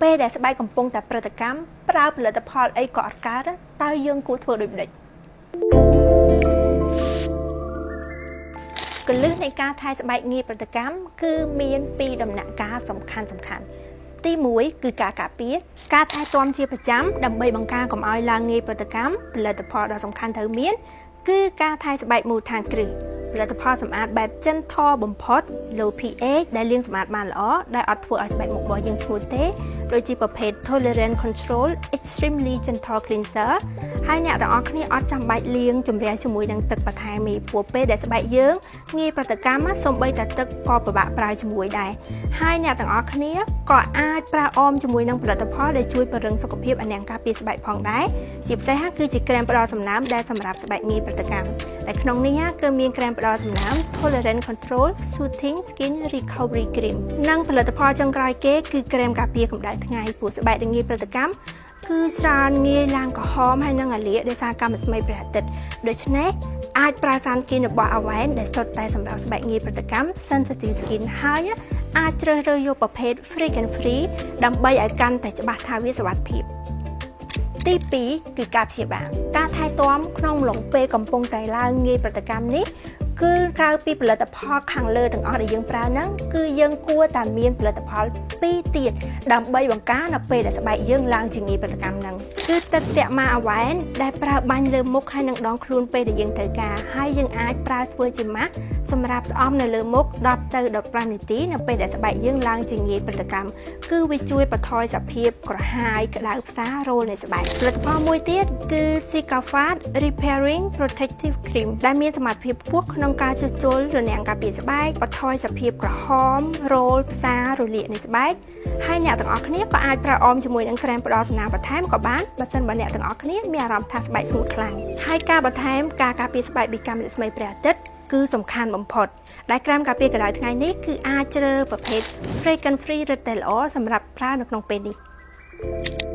ពេលដែលស្បែកកំពុងតែប្រតិកម្មប្រើផលិតផលអីក៏អត់កើតតើយើងគួរធ្វើដូចម្តេចគន្លឹះនៃការថែស្បែកងាយប្រតិកម្មគឺមានពីរដំណាក់កាលសំខាន់សំខាន់ទី1គឺការការពារការថែទាំជាប្រចាំដើម្បីបង្ការកុំឲ្យឡើងងាយប្រតិកម្មផលិតផលដ៏សំខាន់ត្រូវមាន គឺការថែស្បែកមូលដ្ឋានគ្រឹះផលិតផលសម្អាតបែប gentle បំផុត low pH ដែលលាងសម្អាតបានល្អដែលអត់ធ្វើឲ្យស្បែកមុខរបស់យើងស្ងួតទេដូចជាប្រភេទ Tolerant Control Extremely Gentle Cleanser ហើយអ្នកទាំងអស់គ្នាអត់ចាំបាច់លាងជម្រះជាមួយនឹងទឹកបន្ថែមទេព្រោះពេលដែលស្បែកយើងងាយប្រតិកម្មសូម្បីតែទឹកក៏ពិបាកប្រើជាមួយដែរហើយអ្នកទាំងអស់គ្នាក៏អាចប្រើអមជាមួយនឹងផលិតផលដែលជួយពង្រឹងសុខភាពអានាំងការពារស្បែកផងដែរជាពិសេសគឺជាក្រែមផ្ដល់សំណើមដែលសម្រាប់ស្បែកងាយប្រតិកម្មដែលក្នុងនេះគឺមានក្រែមផ្ដល់សំណើម Tolerant Control Soothing Skin Recovery Cream និងផលិតផលចុងក្រោយគេគឺក្រែមការពារកម្ដៅថ្ងៃព្រោះស្បែកដែលងាយប្រតិកម្មគឺច្រើនងាយឡើងក្រហមហើយនិងរលាកដោយសារកាំរស្មីព្រះអាទិត្យដូច្នេះអាចប្រើsunscreen របស់ Avène ដែលសុទ្ធតែសម្រាប់ស្បែកងាយប្រតិកម្ម sensitive skin ហើយអាចជ្រើសរើសយកប្រភេទ fragrance free ដើម្បីឲ្យកាន់តែច្បាស់ថាវាសុវត្ថិភាពទី2គឺការព្យាបាលការថែទាំក្នុងអំឡុងពេលកំពុងតែឡើងងាយប្រតិកម្មនេះគឺក្រៅពីផលិតផលខាងលើទាំងអស់ដែលយើងប្រើហ្នឹងគឺយើងគួរតែមានផលិតផលពីរទៀតដើម្បីបង្ការនៅពេលដែលស្បែកយើងឡើងជាងាយប្រតិកម្មហ្នឹងគឺទឹកតាក់ម៉ាអាវ៉ែនដែលប្រើបាញ់លើមុខហើយនឹងដងខ្លួនពេលដែលយើងត្រូវការហើយយើងអាចប្រើធ្វើជាម៉ាស់សម្រាប់ស្អំនៅលើមុខ10ទៅ15នាទីនៅពេលដែលស្បែកយើងឡើងជាងាយប្រតិកម្មគឺវាជួយបន្ថយសភាពក្រហាយក្តៅផ្សាររោលនៃស្បែកផលិតផលមួយទៀតគឺ Cicalfate Repairing Protective Cream ដែលមានសមត្ថភាពខ្ពស់ក្នុងការជួសជុលរនាំងការពារស្បែកបន្ថយសភាពក្រហមរោលផ្សាររលាកនៃស្បែកហើយអ្នកទាំងអស់គ្នាក៏អាចប្រើអមជាមួយនឹងក្រែមផ្ដល់សំណើមបន្ថែមក៏បានបើសិនបើអ្នកទាំងអស់គ្នាមានអារម្មណ៍ថាស្បែកស្ងួតខ្លាំងហើយការបន្ថែមការការពារស្បែកពីកាំរស្មីព្រះអាទិត្យគឺសំខាន់បំផុតដែលក្រែមការពារកម្ដៅថ្ងៃនេះគឺអាចជ្រើសរើសប្រភេទ fragrance free រឹតតែល្អសម្រាប់ប្រើនៅក្នុងពេលនេះ។